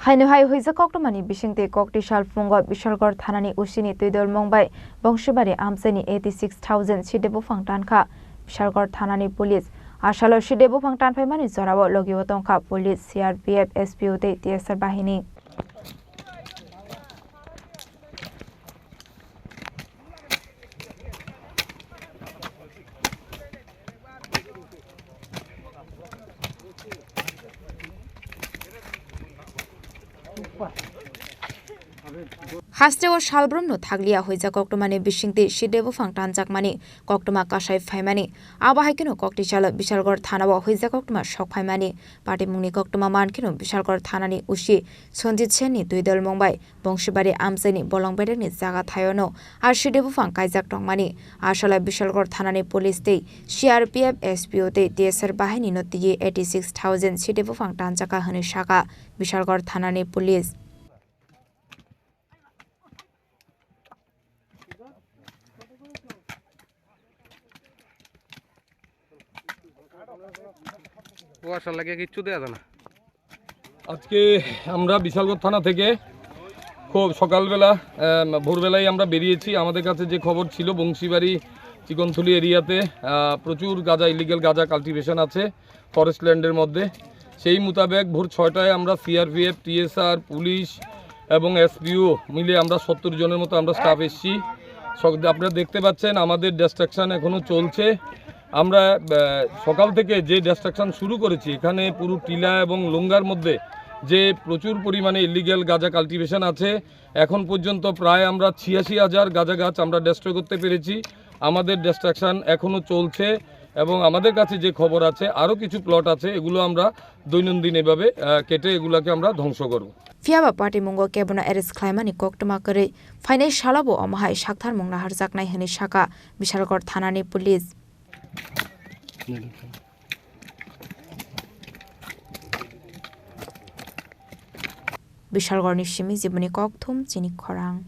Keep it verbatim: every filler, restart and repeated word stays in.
Haino hai huijak koktwmani bisingtwi koktwi sal phungo Bishalgarh thanani O C ni twidolmung bai Bongsibari amchaini eighty six thousand side buphang tankha Bishalgarh thanani police. Asalo side buphang tanphaimani jorao logio tongkha police, C R P F, S P O tei T S R bahini. Hasteo salbrumno thakliya huijak koktwmani bisingtwi side buphang tanjakmani koktwma kasai phaimani. Abo hai kheno koktwi salo Bishalgarh thanao huijak koktwma sok phaimani. Patimungni koktwma man kheno Bishalgarh thanani O C Sanjit Senni twidolmung bai Bongsibari amchaini bolong bedekni jaga thaiono R C D buphang kaijak tongmani. Asala Bishalgarh thanani police tei C R P F, S P O tei T S R bahainino twiwi eighty six thousand side buphang tanjaka hwnwi saka Bishalgarh thanani police. কুয়াশা লাগে কিচ্ছু দেয়া যায় না। আজকে আমরা বিশালগড় থানা থেকে খুব সকালবেলা, আহ, ভোরবেলায় আমরা বেরিয়েছি। আমাদের কাছে যে খবর ছিল, বংশীবাড়ি, চিকনথলি এরিয়াতে, আহ, প্রচুর গাঁজা, ইলিগ্যাল গাঁজা কাল্টিভেশন আছে ফরেস্ট ল্যান্ডের মধ্যে। সেই মোতাবেক ভোর ছয়টায় আমরা সিআরপিএফ, টিএসআর, পুলিশ এবং এসপিও মিলে আমরা সত্তর জনের মতো আমরা স্টাফ এসছি। সক-, আপনারা দেখতে পাচ্ছেন আমাদের ডিস্ট্রাকশন এখনও চলছে। আমরা, আহ, সকাল থেকে যে ডিস্ট্রাকশন শুরু করেছি, এখানে পুরো টিলা এবং লুঙ্গার মধ্যে যে প্রচুর পরিমাণে ইলিগ্যাল গাঁজা কাল্টিভেশন আছে, এখন পর্যন্ত প্রায় আমরা ছিয়াশি হাজার গাঁজা গাছ আমরা ডিস্ট্রয় করতে পেরেছি। আমাদের ডিস্ট্রাকশন এখনও চলছে এবং আমাদের কাছে যে খবর আছে, আরও কিছু প্লট আছে, এগুলো আমরা দৈনন্দিন এভাবে, আহ, কেটে এগুলাকে আমরা ধ্বংস করব। Phiyaba patimungo kebono arrest khlaimani koktwma kwrwi phainai salobo omo hai saktharmung naharjaknai hwnwi saka Bishalgarh thanani police. Bishalgarhni simi jiboni kokthum chini khorang.